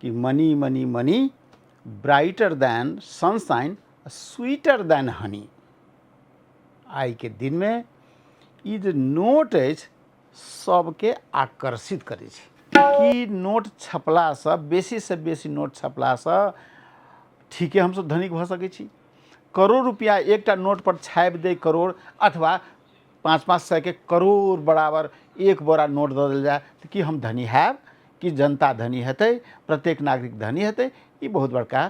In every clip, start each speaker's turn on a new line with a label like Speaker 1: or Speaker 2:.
Speaker 1: कि money money money brighter than sunshine sweeter than honey. आइके दिनमे ई जे नोट अछि सबके आकर्षित करै छै। कि नोट छपलासँ, बेसीसँ बेसी नोट छपलासँ ठीके हमसब धनिक भऽ सकै छी? करोड़ रुपैआ एकटा नोटपर छापि दै करोड़ अथवा 5-5 सएके करोड़ बराबर एक बोरा नोट दऽ देल जाय तऽ की हम धनी हैब? कि जनता धनी हेतै? प्रत्येक नागरिक धनी हेतै? ई बहुत बड़का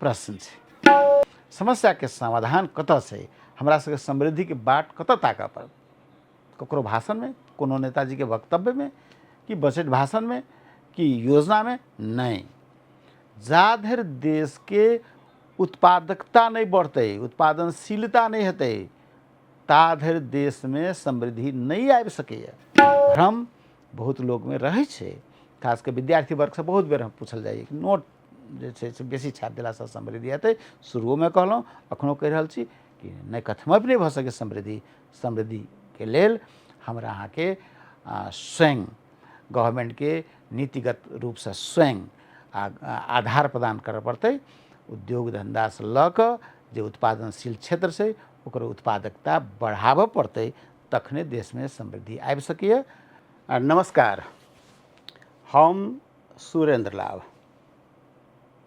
Speaker 1: प्रश्न छै। समस्याके समाधान कतऽ छै? हमरा सबके समृद्धिके बाट कतऽ ताकऽ पड़त? ककरो भाषणमे, कोनो नेताजीके वक्तव्यमे, कि बजट भाषणमे, कि योजनामे? नहि। जा धरि देशके उत्पादकता नहि बढ़तै, उत्पादनशीलता नहि हेतै, ता धरि देशमे समृद्धि नहि आबि सकैए। भ्रम बहुत लोकमे रहै छै, खास कऽ विद्यार्थी वर्गसँ बहुत बेर हम पूछल जाइए कि नोट जे छै से बेसी छापि देलासँ समृद्धि हेतै? शुरुओमे कहलहुँ, एखनो कहि रहल छी कि नहि, कथमपि नहि भऽ सकै समृद्धि। समृद्धिके लेल हमरा अहाँके स्वयं गवर्नमेंटके नीतिगत रूपसँ स्वयं आधार प्रदान करऽ पड़तै। उद्योग धन्धासँ लऽ कऽ जे उत्पादनशील क्षेत्र छै ओकर उत्पादकता बढ़ाबऽ पड़तै, तखने देशमे समृद्धि आबि सकैए। नमस्कार, हम सुरेंद्र लाभ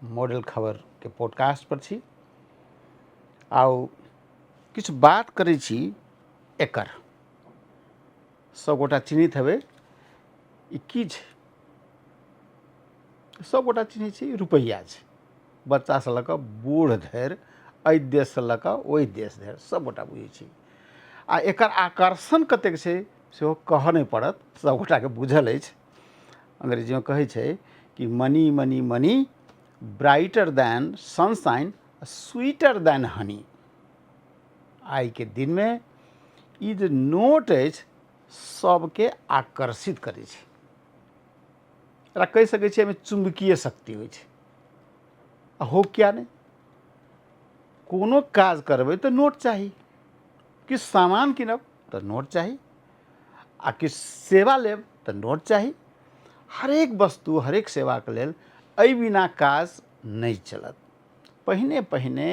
Speaker 1: मॉडल खबरके पॉडकास्ट पर छी। आउ किछु बात करै छी एकर। सभगोटा चिन्हैत हेबै ई की छै। सभगोटा चिन्है छी, रुपैआ छै। बच्चासँ लऽ कऽ बूढ़ धरि, एहि देशसँ लऽ कऽ ओहि देश धरि सभगोटा बुझै छी। आ एकर आकर्षण कतेक छै सेहो कहऽ नहि पड़त, सभगोटाके बुझल अछि। अंग्रेजीमे कहै छै कि money money money brighter than sunshine sweeter than honey. आइके दिनमे ई जे नोट अछि सबके आकर्षित करै छै। एकरा कहि सकै छियै एहिमे चुम्बकीय शक्ति होइ छै। आ हो किया नहि, कोनो काज करबै तऽ नोट चाही, किछु सामान कीनब तऽ नोट चाही, आ किछु सेवा लेब तऽ नोट चाही। हरेक वस्तु हरेक सेवाके लेल एहि बिना काज नहि चलत। पहिने पहिने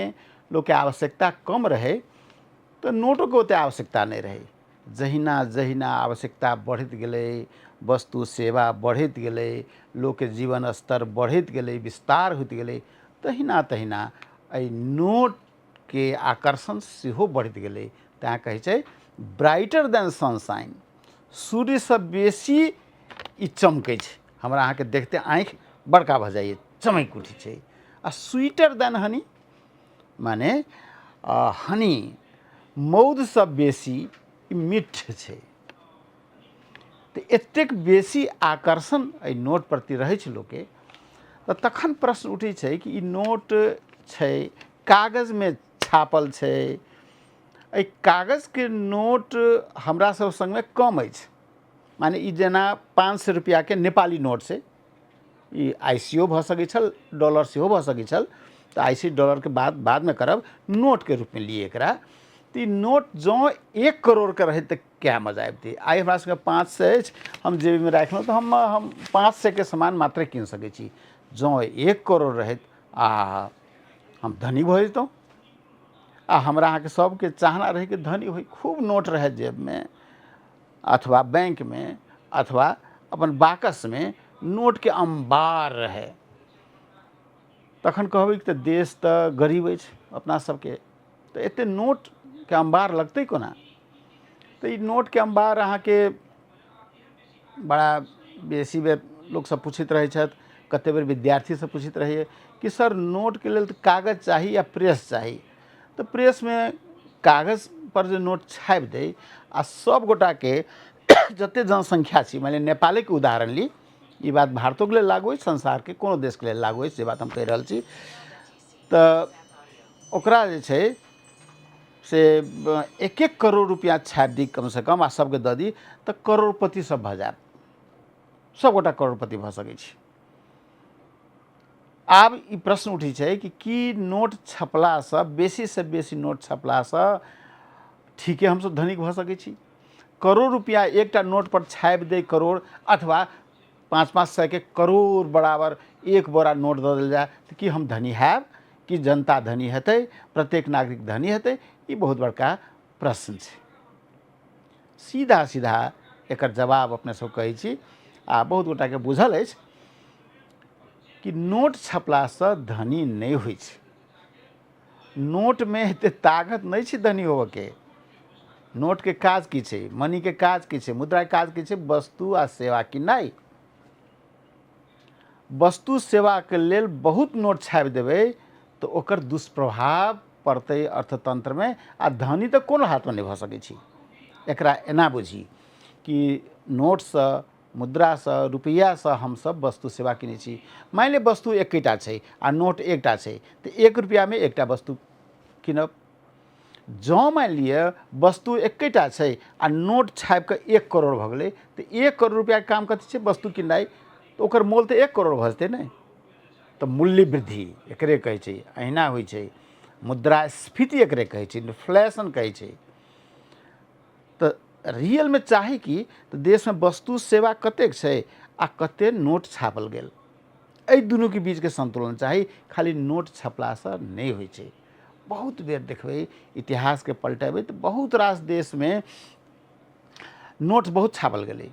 Speaker 1: लोकके आवश्यकता कम रहै तऽ नोटोके ओतेक आवश्यकता नहि रहै। जहिना जहिना आवश्यकता बढ़ैत गेलै, वस्तु सेवा बढ़ैत गेलै, लोकके जीवन स्तर बढ़ैत गेलै, विस्तार होइत गेलै, तहिना तहिना एहि नोटके आकर्षण सेहो बढ़ैत गेलै। तैँ कहै छै ब्राइटर देन सनसाइन, सूर्यसँ बेसी ई चमकै छै। हमरा अहाँके देखते आँखि बड़का भऽ जाइए, चमकि उठै छै। आ स्वीटर देन हनी, माने हनी मौधसँ बेसी ई मिठ छै। तऽ एतेक बेसी आकर्षण एहि नोट प्रति रहै छै लोकके। तऽ तखन प्रश्न उठै छै कि ई नोट छै, कागजमे छापल छै, एहि कागजके नोट हमरा सब सङ्गमे कम अछि। माने ई जेना 500 रुपैआके नेपाली नोट छै, ई आई सी ओ भऽ सकै छल, डॉलर सेहो भऽ सकै छल, तऽ आई सी डॉलरके बात बादमे करब, नोटके रूपमे लिए एकरा। तऽ ई नोट जँ 1 करोड़के रहैत तऽ क्या मजा अबितै। आइ हमरा सबके 500 अछि, हम जेबीमे राखलहुँ तऽ हम 500के सामान मात्रे कीन सकै छी। जँ 1 करोड़ रहैत आ हम धनी भऽ जैतहुँ। आ हमरा अहाँके सबके चाहना रहै कि धनी होइ, खूब नोट रहै जेबमे अथवा बैंकमे अथवा अपन बाकसमे नोटके अम्बार रहै। तखन कहबै कि तऽ देश तऽ गरीब अछि अपना सबके, तऽ एते नोटके अम्बार लगतै कोना? तऽ ई नोटके अम्बार अहाँके बड़ा बेसी बेर लोकसब पुछैत रहै छथि, कते बेर विद्यार्थी सब पुछैत रहैए कि सर नोटके लेल तऽ कागज चाही या प्रेस चाही? तऽ प्रेसमे कागज पर जे नोट छापि दै आ सब गोटाके जते जनसंख्या छी, मानि लिअ नेपालेके उदाहरण ली, ई बात भारतोके लेल लागू अछि, संसारके कोनो देशके लेल लागू अछि जे बात हम कहि रहल छी। तऽ ओकरा जे छै से 1-1 करोड़ रुपैआ छापि दी कमसँ कम आ सबके दऽ दी तऽ करोड़पति सब भऽ जायब, सबगोटा करोड़पति भऽ सकै छी। आब ई प्रश्न उठै छै कि की नोट छपलासँ, बेसीसँ बेसी नोट छपलासँ ठीके हमसब धनिक भऽ सकै छी? करोड़ रुपैआ एकटा नोटपर छापि दै करोड़ अथवा 5-5 सएके करोड़ बराबर एक बोरा नोट दऽ देल जाय तऽ की हम धनी हैब? कि जनता धनी हेतै? प्रत्येक नागरिक धनी हेतै? ई बहुत बड़का प्रश्न छै। सीधा सीधा एकर जवाब अपने सब कहै छी आ बहुत गोटाके बुझल अछि कि नोट छपलासँ धनी नहि होइ छै। नोटमे एते ताकत नहि छै धनी होबऽके। नोटके काज की छै, मनीके काज की छै, मुद्राके काज की छै? वस्तु आ सेवा किनाइ। वस्तु सेवाके लेल बहुत नोट छापि देबै तऽ ओकर दुष्प्रभाव पड़तै अर्थतन्त्रमे आ धनी तऽ कोनो हाथमे नहि भऽ सकै छै। एकरा एना बुझी कि नोटसँ, मुद्रासँ, रुपैआसँ हमसब वस्तु सेवा किनै छी। मानि लिअ वस्तु एकेटा छै आ नोट एकटा छै तऽ 1 रुपैआमे एकटा वस्तु कीनब। जँ मानि लिअ वस्तु एकेटा छै आ नोट छापिकऽ 1 करोड़ भऽ गेलै तऽ 1 करोड़ रुपैआके काम कथी छै? वस्तु किननाइ। तऽ ओकर मोल तऽ 1 करोड़ भऽ जेतै ने। तऽ मूल्य वृद्धि एकरे कहै छै, अहिना होइ छै। मुद्रास्फीति एकरे कहै छै, इन्फ्लेशन कहै छै। तऽ रियलमे चाही कि तऽ देशमे वस्तु सेवा कतेक छै आ कते नोट छापल गेल, एहि दुनूके बीचके सन्तुलन चाही। खाली नोट छपलासँ नहि होइ छै। बहुत बेर देखबै, इतिहासके पलटेबै तऽ बहुत रास देशमे नोट बहुत छापल गेलै।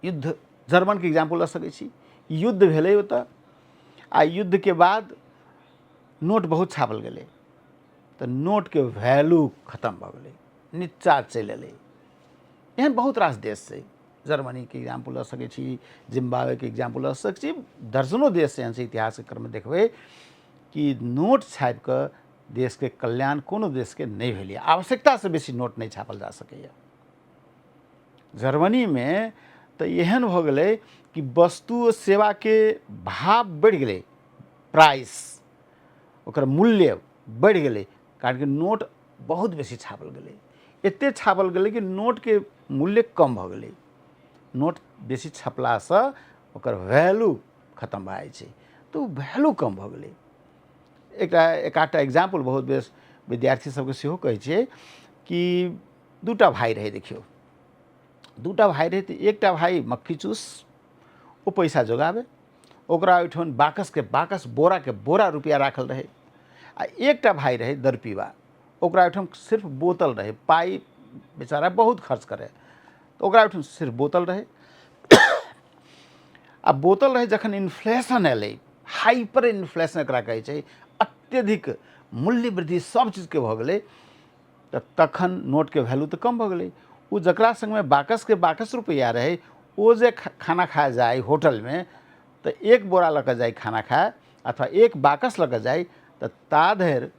Speaker 1: युद्ध, जर्मनके एग्जाम्पल लऽ सकै छी, युद्ध भेलै ओतऽ आ युद्धके बाद नोट बहुत छापल गेलै तऽ नोटके वैल्यू खतम भऽ गेलै, नीचा चलि एलै। एहन बहुत रास देश छै, जर्मनीके एग्जाम्पल लऽ सकै छी, जिम्बाब्वेके एग्जाम्पल लऽ सकै छी, दर्जनो देश एहन छै। इतिहासके क्रममे देखबै कि नोट छापिकऽ देशके कल्याण कोनो देशके नहि भेलै। आवश्यकतासँ बेसी नोट नहि छापल जा सकैए। जर्मनीमे तऽ एहन भऽ गेलै कि वस्तु सेवाके भाव बढ़ि गेलै, प्राइस ओकर मूल्य बढ़ि गेलै, कारण कि नोट बहुत बेसी छापल गेलै। एते छापल गेलै कि नोटके मूल्य कम भऽ गेलै। नोट बेसी छपलासँ ओकर वैल्यू खतम भऽ जाइ छै, तऽ ओ वैल्यू कम भऽ गेलै। एकटा एक आधटा एग्जाम्पल बहुत बेस विद्यार्थी सबके सेहो कहै छियै कि दूटा भाय रहै। देखियौ, दूटा भाय रहै तऽ एकटा भाय मक्खी चूस, ओ पैसा जोगाबै, ओकरा ओहिठाम बाकसके बाकस, बोराके बोरा रुपैआ राखल रहै। आ एकटा भाय रहै दरपीबा, ओकरा ओहिठाम सिर्फ बोतल रहै। पाइ बेचारा बहुत खर्च करै, तऽ ओकरा ओहिठाम सिर्फ बोतल रहै। आ बोतल रहै। जखन इन्फ्लेशन एलै, हाइपर इन्फ्लेशन एकरा कहै छै, अत्यधिक मूल्य वृद्धि सब चीजके भऽ गेलै, तऽ तखन नोटके वैल्यू तऽ कम भऽ गेलै। ओ जकरा सङ्गमे बाकसके बाकस रुपैआ रहै, ओ जे खाना खाए जाइ होटलमे तऽ एक बोरा लऽ कऽ जाइ खाना खाए अथवा एक बाकस लऽ कऽ जाइ, तऽ ता धरि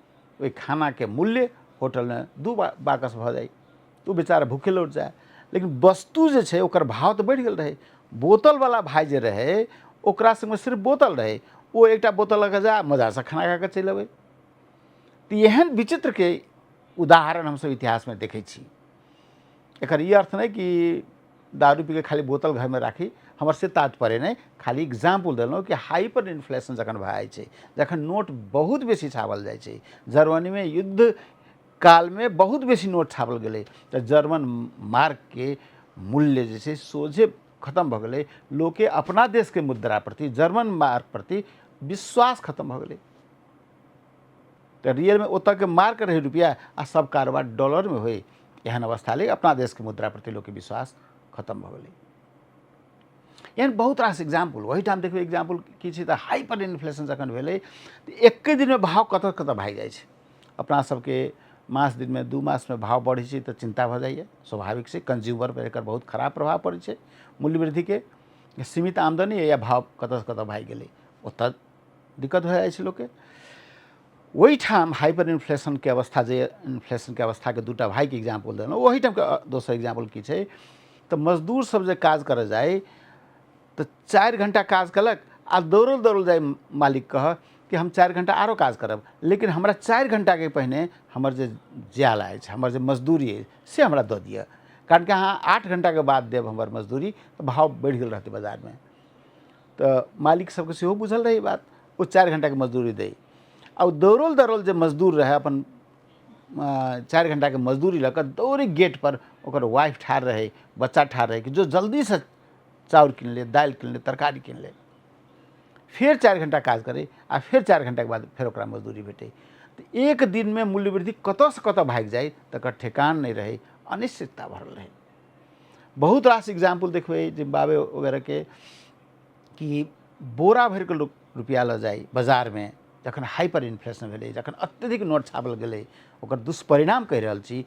Speaker 1: ओहि खानाके मूल्य होटलमे 2 बाकस भऽ जाइ, तऽ ओ बेचारा भूखे लौट जाय। लेकिन वस्तु जे छै ओकर भाव तऽ बढ़ि गेल रहै। बोतलवला भाय जे रहै ओकरा सङ्गमे सिर्फ बोतल रहै, ओ एकटा बोतल लऽ कऽ जाय, मजासँ खाना खा कऽ चलि अबै। तऽ एहन विचित्रके उदाहरण हमसब इतिहासमे देखै छी। एकर ई अर्थ नहि कि दारू पीके खाली बोतल घरमे राखी, हमर से तात्पर्य नहि, खाली एग्जाम्पल देलहुँ कि हाइपर इन्फ्लेशन जखन भए जाइ छै, जखन नोट बहुत बेसी छापल जाइ छै, जर्मनीमे युद्ध कालमे बहुत बेसी नोट छापल गेलै तऽ जर्मन मार्कके मूल्य जे छै सोझे खतम भऽ गेलै। लोकके अपना देशके मुद्रा प्रति, जर्मन मार्क प्रति विश्वास खतम भऽ गेलै। तऽ रियलमे ओतऽके मार्क रहै रुपैआ आ सब कारोबार डॉलरमे होइ, एहन अवस्था एलै, अपना देशके मुद्रा प्रति लोकके विश्वास खतम भऽ गेलै। एहन बहुत रास एग्जाम्पल ओहिठाम देखबै। एग्जाम्पल की छै तऽ हाइपर इन्फ्लेशन जखन भेलै तऽ एके दिनमे भाव कतऽ कतऽ भागि जाइ छै। अपना सबके मास दिनमे 2 मासमे भाव बढ़ै छै तऽ चिन्ता भऽ जाइए, स्वाभाविक छै। कंज्यूमरपर एकर बहुत खराब प्रभाव पड़ै छै मूल्य वृद्धिके। सीमित आमदनी या भाव कतऽसँ कतऽ भागि गेलै, ओतऽ दिक्कत भऽ जाइ छै लोकके। ओहिठाम हाइपर इन्फ्लेशनके अवस्था, जे इन्फ्लेशनके अवस्थाके दूटा भाइके एग्जाम्पल देलहुँ, ओहिठामके दोसर एग्जाम्पल की छै तऽ मजदूर सब जे काज करऽ जाइ तऽ 4 घण्टा काज केलक आ दौड़ल दौड़ल जाइ मालिक कह कि हम 4 घण्टा आरो काज करब, लेकिन हमरा 4 घण्टाके पहिने हमर जे जाल अछि, हमर जे मजदूरी अछि से हमरा दऽ दिअ, कारण कि अहाँ 8 घण्टाके बाद देब हमर मजदूरी तऽ भाव बढ़ि गेल रहतै बाजारमे। तऽ मालिक सबके सेहो बुझल रहै ई बात, ओ 4 घण्टाके मजदूरी दै। आ ओ दौड़ल दौड़ल जे मजदूर रहै अपन 4 घण्टाके मजदूरी लऽ कऽ दौड़े गेटपर ओकर वाइफ ठाढ़ रहै, बच्चा ठाढ़ रहै कि जो जल्दीसँ चाउर कीन ले, दालि कीन ले, तरकारी कीन ले। फेर 4 घंटा काज करै आ फेर 4 घंटाके बाद फेर ओकरा मजदूरी भेटै। तऽ एक दिनमे मूल्य वृद्धि कतऽसँ कतऽ भागि जाइ तकर ठेकान नहि रहै, अनिश्चितता भरल रहै। बहुत रास एग्जाम्पल देखबै जिम्बाब्वे वगैरहके कि बोरा भरिके लोक रुपैआ लऽ जाइ बाजारमे, जखन हाइपर इन्फ्लेशन भेलै, जखन अत्यधिक नोट छापल गेलै, ओकर दुष्परिणाम कहि रहल छी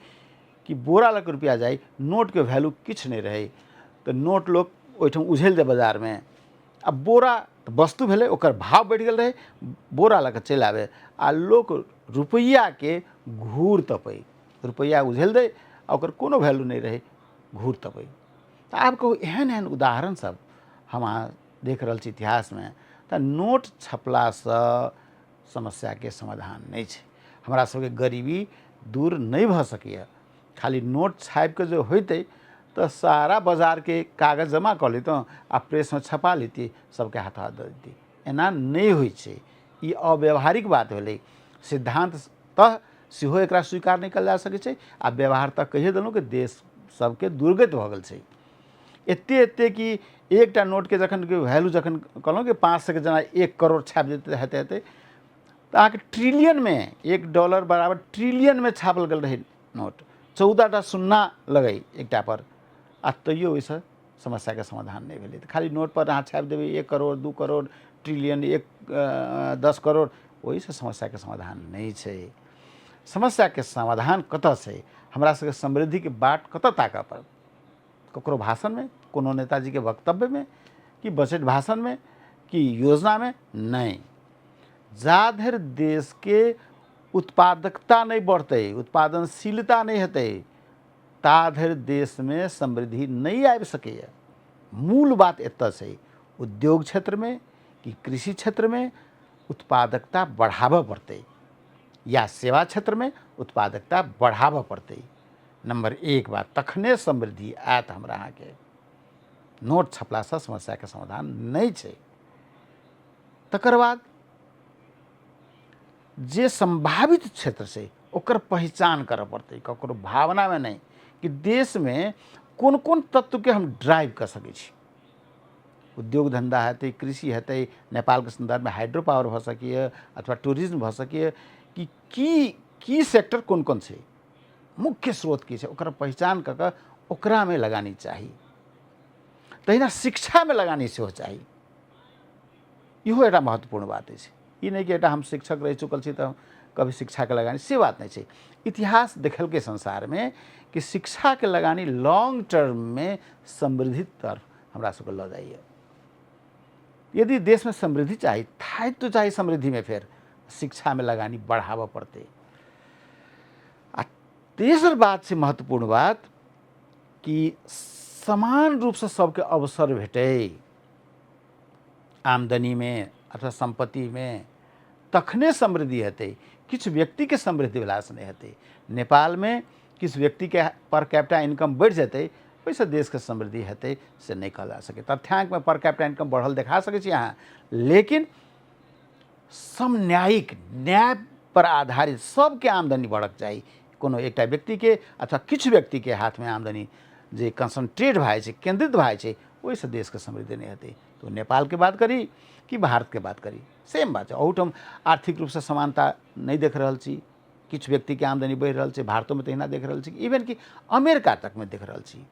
Speaker 1: कि बोरा लऽ कऽ रुपैआ जाइ, नोटके वैल्यू किछु नहि रहै, तऽ नोट लोक ओहिठाम उझलि दै बाजारमे, आ बोरा तऽ वस्तु भेलै, ओकर भाव बढ़ि गेल रहै, बोरा लऽ कऽ चलि आबै आ लोक रुपैआके घूर तपै, रुपैआ उझलि दै आ ओकर कोनो वैल्यू नहि रहै, घूर तपै। तऽ आब कहू एहन एहन उदाहरण सब हम अहाँ देख रहल छी इतिहासमे। तऽ नोट छपलासँ समस्याके समाधान नहि छै, हमरा सबके गरीबी दूर नहि भऽ सकैए। खाली नोट छापिके जे होइतै तऽ सारा बाजारके कागज जमा कऽ लितहुँ आ प्रेसमे छपा लितियै, सबके हाथ हाथ दऽ दैतियै। एना नहि होइ छै, ई अव्यावहारिक बात भेलै। सिद्धान्ततः सेहो एकरा स्वीकार नहि कयल जा सकै छै आ व्यवहार तऽ कहिए देलहुँ कि देश सबके दुर्गति भऽ गेल छै। एते एते कि एकटा नोटके जखन कि वैल्यू जखन कहलहुँ कि 500के जेना 1 करोड़ छापि देतै हेतै हेतै तऽ अहाँके ट्रिलियनमे $1 बराबर ट्रिलियनमे छापल गेल रहै नोट, 14टा शून्ना लगै एकटा पर, आ तैयो ओहिसँ समस्याके समाधान नहि भेलै। तऽ खाली नोटपर अहाँ छापि देबै 1 करोड़ 2 करोड़ ट्रिलियन 1 10 करोड़, ओहिसँ समस्याके समाधान नहि छै। समस्याके समाधान कतऽ छै? हमरा सबके समृद्धिके बाट कतऽ ताकऽ पड़त? ककरो भाषणमे, कोनो नेताजीके वक्तव्यमे, कि बजट भाषणमे, कि योजनामे? नहि। जा धरि देशके उत्पादकता नहि बढ़तै, उत्पादनशीलता नहि हेतै, ता धरि देशमे समृद्धि नहि आबि सकैए। मूल बात एतऽ छै, उद्योग क्षेत्रमे कि कृषि क्षेत्रमे उत्पादकता बढ़ाबऽ पड़तै, या सेवा क्षेत्रमे उत्पादकता बढ़ाबऽ पड़तै। नम्बर 1 बात, तखने समृद्धि आयत हमरा अहाँके। नोट छपलासँ समस्याके समाधान नहि छै। तकर बाद जे सम्भावित क्षेत्र छै ओकर पहिचान करऽ पड़तै, ककरो भावनामे नहि कि देशमे कोन कोन तत्वके हम ड्राइव कऽ सकै छी। उद्योग धन्धा हेतै, कृषि हेतै, नेपालके सन्दर्भमे हाइड्रो पावर भऽ सकैए अथवा टूरिज्म भऽ सकैए, कि की की सेक्टर कोन कोन छै, मुख्य स्रोत की छै, ओकर पहिचान कऽ कऽ ओकरामे लगानी चाही। तहिना शिक्षामे लगानी सेहो चाही, इहो एकटा महत्वपूर्ण बात अछि। ई नहि कि एकटा हम शिक्षक रहि चुकल छी तऽ कभी शिक्षाके लगानी, से बात नहि छै। इतिहास देखलकै संसारमे कि शिक्षाके लगानी लॉन्ग टर्ममे समृद्धि तरफ हमरा सबके लऽ जाइए। यदि देशमे समृद्धि चाही, स्थायित्व चाही समृद्धिमे, फेर शिक्षामे लगानी बढ़ाबऽ पड़तै। आ तेसर बात छै महत्वपूर्ण बात कि समान रूपसँ सबके अवसर भेटै आमदनीमे अथवा सम्पत्तिमे, तखने समृद्धि हेतै। किछु व्यक्तिके समृद्धि भेलासँ नहि हेतै। नेपालमे किछु व्यक्तिके पर कैपिटा इनकम बढ़ि जेतै, ओहिसँ देशके समृद्धि हेतै से नहि कहल जा सकै। तथ्याङ्कमे पर कैपिटा इनकम बढ़ल देखा सकै छी अहाँ, लेकिन समन्यायिक न्याय पर आधारित सबके आमदनी बढ़क चाही। कोनो एकटा व्यक्तिके अथवा किछु व्यक्तिके हाथमे आमदनी जे कंसंट्रेट भए जाइ छै, केंद्रित भए जाइ छै, ओहिसँ देशके समृद्धि नहि हेतै। तऽ नेपालके बात करी कि भारतके बात करी, सेम बात छै। अहूठाम आर्थिक रूपसँ समानता नहि देख रहल छी, किछु व्यक्तिके आमदनी बढ़ि रहल छै, भारतोमे तहिना देख रहल छी, इवन कि अमेरिका तकमे देख रहल छी।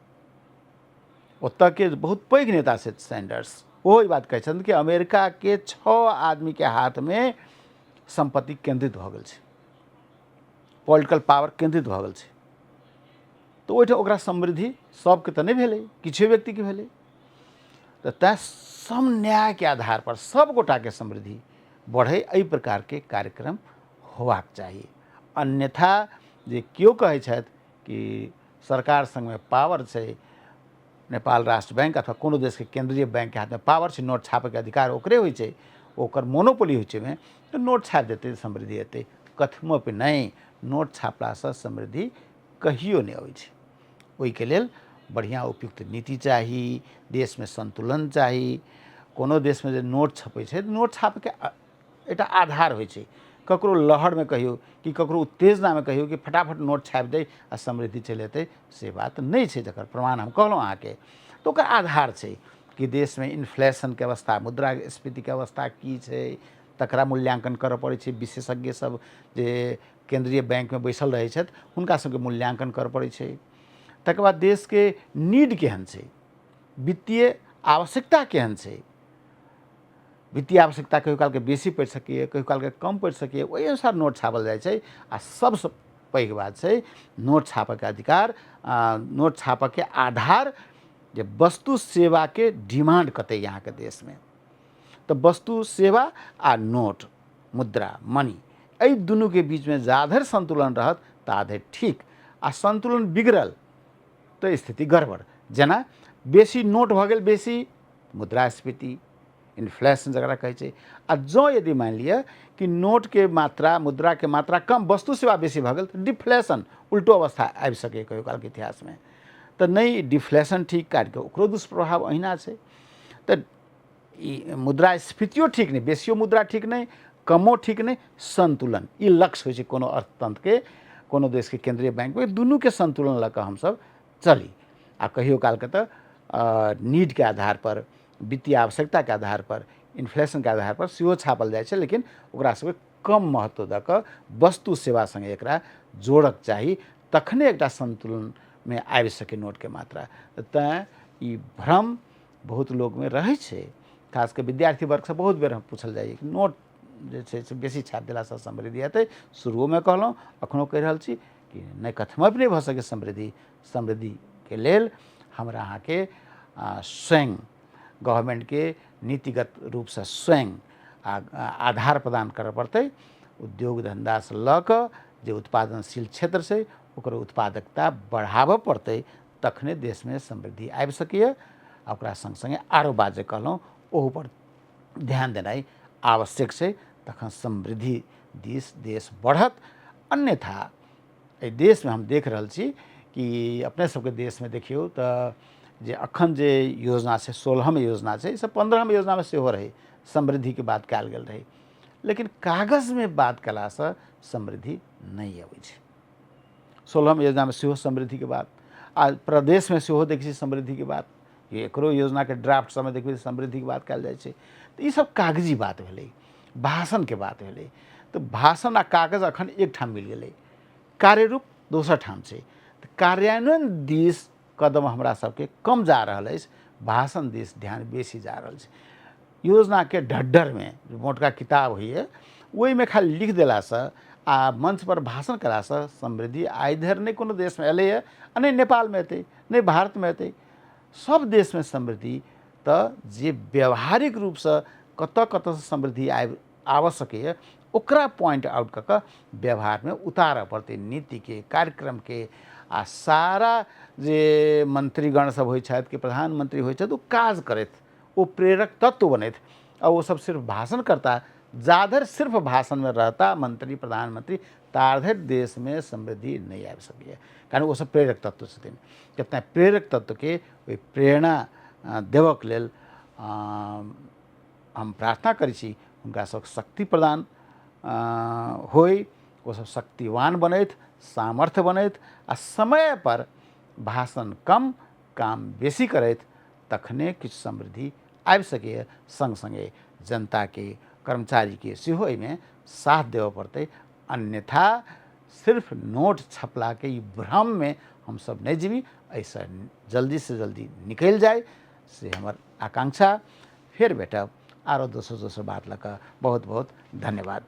Speaker 1: ओतऽके बहुत पैघ नेता छथि सैंडर्स, ओहो ई बात कहै छथिन कि अमेरिकाके 6 आदमीके हाथमे सम्पत्ति केन्द्रित भऽ गेल छै, पॉलिटिकल पावर केन्द्रित भऽ गेल छै। तऽ ओहिठाम ओकरा समृद्धि सबके तऽ नहि भेलै, किछु व्यक्तिके भेलै। तऽ तैँ समन्यायके आधारपर सब गोटाके समृद्धि बढ़ै, एहि प्रकारके कार्यक्रम होबाक चाही। अन्यथा जे केओ कहै छथि कि सरकार सङ्गमे पावर छै, नेपाल राष्ट्र बैंक अथवा कोनो देशके केन्द्रीय बैंकके हाथमे पावर छै, नोट छापैके अधिकार ओकरे होइ छै, ओकर मोनोपोली होइ छै ओहिमे, तऽ नोट छापि देतै समृद्धि एतै, कथमपि नहि। नोट छापलासँ समृद्धि कहियो नहि अबै छै। ओहिके लेल बढ़िआँ उपयुक्त नीति चाही, देशमे सन्तुलन चाही। कोनो देशमे जे नोट छपै छै, नोट छापैके एकटा आधार होइ छै। ककरो लहरमे कहियौ कि ककरो उत्तेजनामे कहियौ कि फटाफट नोट छापि दै आ समृद्धि चलि एतै, से बात नहि छै, जकर प्रमाण हम कहलहुँ अहाँके। तऽ ओकर आधार छै। कि देशमे इन्फ्लेशनके अवस्था, मुद्रास्फीतिके अवस्था की छै, तकरा मूल्याङ्कन करऽ पड़ै छै। विशेषज्ञ सब जे केन्द्रीय बैंकमे बैसल रहै छथि, हुनका सबके मूल्याङ्कन करऽ पड़ै छै। तकर बाद देशके नीड केहन छै, वित्तीय आवश्यकता केहन छै। वित्तीय आवश्यकता कहियो कालके बेसी पड़ि सकैए, कहियो कालके कम पड़ि सकैए, ओहि अनुसार नोट छापल जाइ छै। आ सबसँ पैघ बात छै नोट छापऽके अधिकार, नोट छापऽके आधार जे वस्तु सेवाके डिमांड कते यहाँके देशमे। तऽ वस्तु सेवा आ नोट, मुद्रा, मनी, एहि दुनूके बीचमे जाधरि सन्तुलन रहत ताधरि ठीक, आ सन्तुलन बिगड़ल तऽ स्थिति गड़बड़। जेना बेसी नोट भऽ गेल, बेसी मुद्रास्फीति, इन्फ्लेशन जकरा कहै छै। आ जँ यदि मानि लिअ कि नोटके मात्रा, मुद्राके मात्रा कम, वस्तु सेवा बेसी भऽ गेल तऽ डिफ्लेशन, उल्टो अवस्था आबि सकैए कहियो कालके इतिहासमे। तऽ नहि डिफ्लेशन ठीक, कारण कि ओकरो दुष्प्रभाव अहिना छै। तऽ ई मुद्रास्फीतियो ठीक नहि, बेसियो मुद्रा ठीक नहि, कमो ठीक नहि, सन्तुलन ई लक्ष्य होइ छै कोनो अर्थतन्त्रके, कोनो देशके केन्द्रीय बैंकमे दुनूके सन्तुलन लऽ कऽ हमसभ चली। आ कहियो कालके तऽ नीडके आधारपर, वित्तीय आवश्यकताके आधारपर, इन्फ्लेशनके आधारपर सेहो छापल जाइ छै, लेकिन ओकरा सबके कम महत्व दऽ कऽ वस्तु सेवा सङ्गे एकरा जोड़क चाही, तखने एकटा सन्तुलनमे आबि सकै नोटके मात्रा। तैँ ई भ्रम बहुत लोकमे रहै छै, खास कऽ विद्यार्थी वर्गसँ बहुत बेर हम पूछल जाइए कि नोट जे छै से बेसी छापि देलासँ समृद्धि हेतै। शुरुओमे कहलहुँ, एखनो कहि रहल छी कि नहि, कथमपि नहि भऽ सकै समृद्धि। समृद्धिके लेल हमरा अहाँके स्वयं गवर्नमेन्टके नीतिगत रूपसँ स्वयं आधार प्रदान करऽ पड़तै। उद्योग धन्धासँ लऽ कऽ जे उत्पादनशील क्षेत्र छै ओकर उत्पादकता बढ़ाबऽ पड़तै, तखने देशमे समृद्धि आबि सकैए। आ ओकरा सङ्ग सङ्गे आरो बात जे कहलहुँ ओहूपर ध्यान देनाइ आवश्यक छै, तखन समृद्धि दिस देश बढ़त। अन्यथा एहि देशमे हम देख रहल छी कि अपने सबके देशमे देखियौ तऽ जे अखन जे योजना छै, 16म योजना छै, ई सब 15म योजनामे सेहो रहै, समृद्धिके बात कयल गेल रहै, लेकिन कागजमे बात कयलासँ समृद्धि नहि अबै छै। 16म योजनामे सेहो समृद्धिके बात, आ प्रदेशमे सेहो देखै छी समृद्धिके बात, एकरो योजनाके ड्राफ्ट सबमे देखबै समृद्धिके बात कयल जाइ छै। तऽ ई सब कागजी बात भेलै, भाषणके बात भेलै। तऽ भाषण आ कागज अखन एकठाम मिल गेलै, कार्यरूप दोसर ठाम छै। तऽ कार्यान्वयन दिस कदम हमरा सबके कम जा रहल अछि, भाषण दिस ध्यान बेसी जा रहल छै। योजनाके ढड्डरमे मोटका किताब होइए, ओहिमे खाली लिख देलासँ आ मंचपर भाषण कयलासँ समृद्धि आइ धरि नहि कोनो देशमे एलैए, आ नहि नेपालमे एतै, नहि भारतमे एतै। सब देशमे समृद्धि तऽ जे व्यावहारिक रूपसँ कतऽ कतऽसँ समृद्धि आबि सकैए ओकरा पॉइंट आउट कऽ कऽ व्यवहारमे उतारऽ पड़तै नीतिके, कार्यक्रमके। आ सारा जे मंत्रीगण सब होइ छथि कि प्रधानमंत्री होइ छथि, ओ काज करथि, ओ प्रेरक तत्व बनथि, आ ओ सब सिर्फ भाषण करता। जाधरि सिर्फ भाषणमे रहता मंत्री प्रधानमंत्री, ताधरि देशमे समृद्धि नहि आबि सकैए, कारण ओ सब प्रेरक तत्व छथिन। तेँ प्रेरक तत्वके ओहि प्रेरणा देबऽके लेल हम प्रार्थना करै छी, हुनका सबके शक्ति प्रदान होइ, ओसब शक्तिवान बनथि, सामर्थ्य बनथि, आ समयपर भाषण कम, काम बेसी करथि, तखने किछु समृद्धि आबि सकैए। सङ्ग सङ्गे जनताके, कर्मचारीके सेहो एहिमे साथ देबऽ पड़तै, अन्यथा सिर्फ नोट छपलाके ई भ्रममे हमसब नहि जीबी। एहिसँ जल्दीसँ जल्दी निकलि जाइ से हमर आकांक्षा। फेर भेटब आरो दोसर दोसर बात लऽ कऽ। बहुत बहुत धन्यवाद।